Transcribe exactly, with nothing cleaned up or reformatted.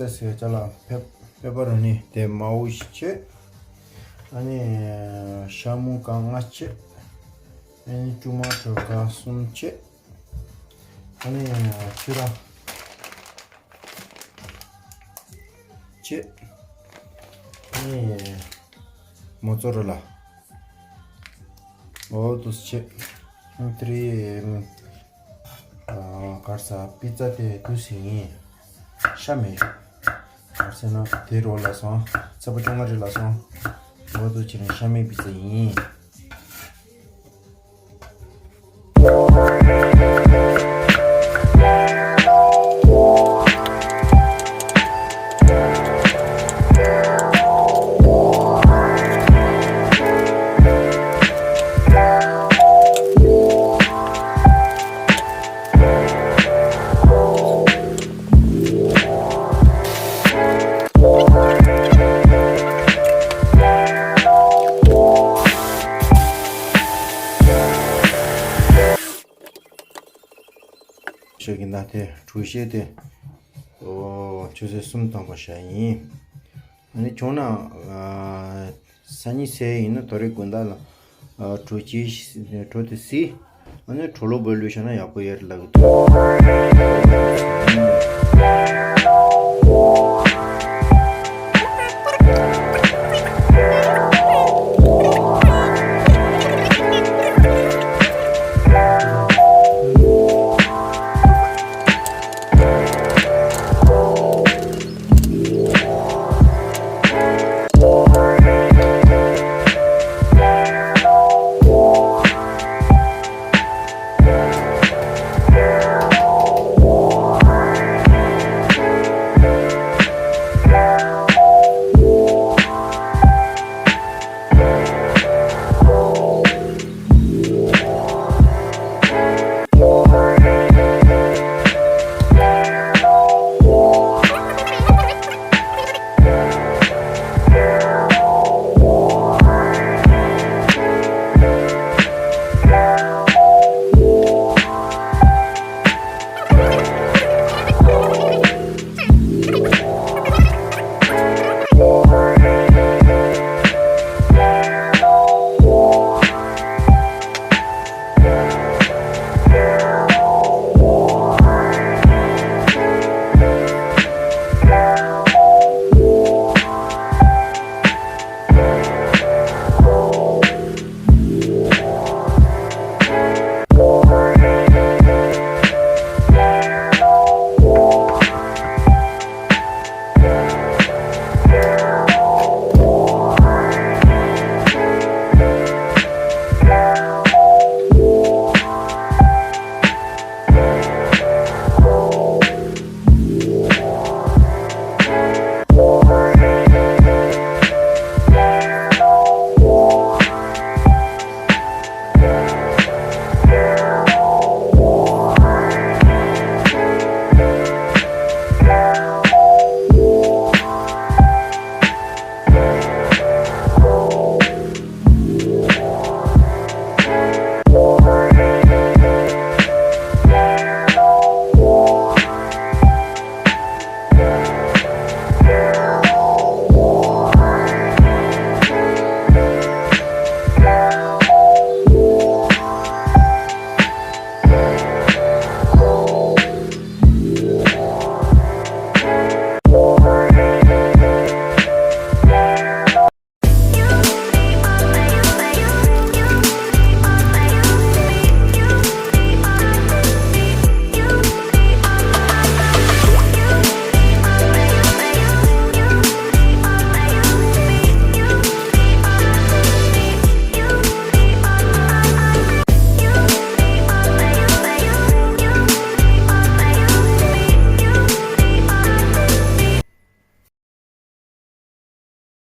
ཟེར་ཅ་ལག་ཕེབས་ཕེབས་པ་རུ་ནི་དེ་མའོ་བཞི་ཆེ། ཨ་ནི་ཤ་མུ་ཀ་ལྔ་ཆེ། ཨ་ནི་ཊོ་མ་ཊོ་ཀ་གསུམ་ཆེ། ཨ་ནི་ཕྱུ་ར་ཆེ། ཨ་ནི་མོ་ཙོ་རེ་ལ་འོ་དུ་ཆེ། ཨ་ནི་དེ་རིང་ཨ་གར་ས་པི་ཙ་དེ་དུས་ཡིན། ཤ་མེད། གར་ས་ན་དེ་རོ་ལ་སོང་། ཚེས་པ་བཅོ་ལྔ་རེ་ལ་སོང་། འོ་དུ་ཆེ་རིང་ཤ་མེད་པི་ཙ་ཡིན། ཞོགས་ཀྱི་ན་དེ་གྲོ་ཞིབ་དེ་ཨོ་ཆུ་ཚོད་གསུམ་བཏང་པ་ཞག་ཡིན། ཨ་ནི་བྱུང་ན་ཨ་སང་ཉིན་ཟེར་ཡིན་ན་དོ་རེ་དགོན་བདག་ལ་ཨ་གྲོ་ཅི་གྲོ་དེ་སི་ཨ་ནི་གྲོ་ལོ་བོ་ལུས་བྱས་ན་ཡག་པོ་ཡོད་ལབ་གི་འདུག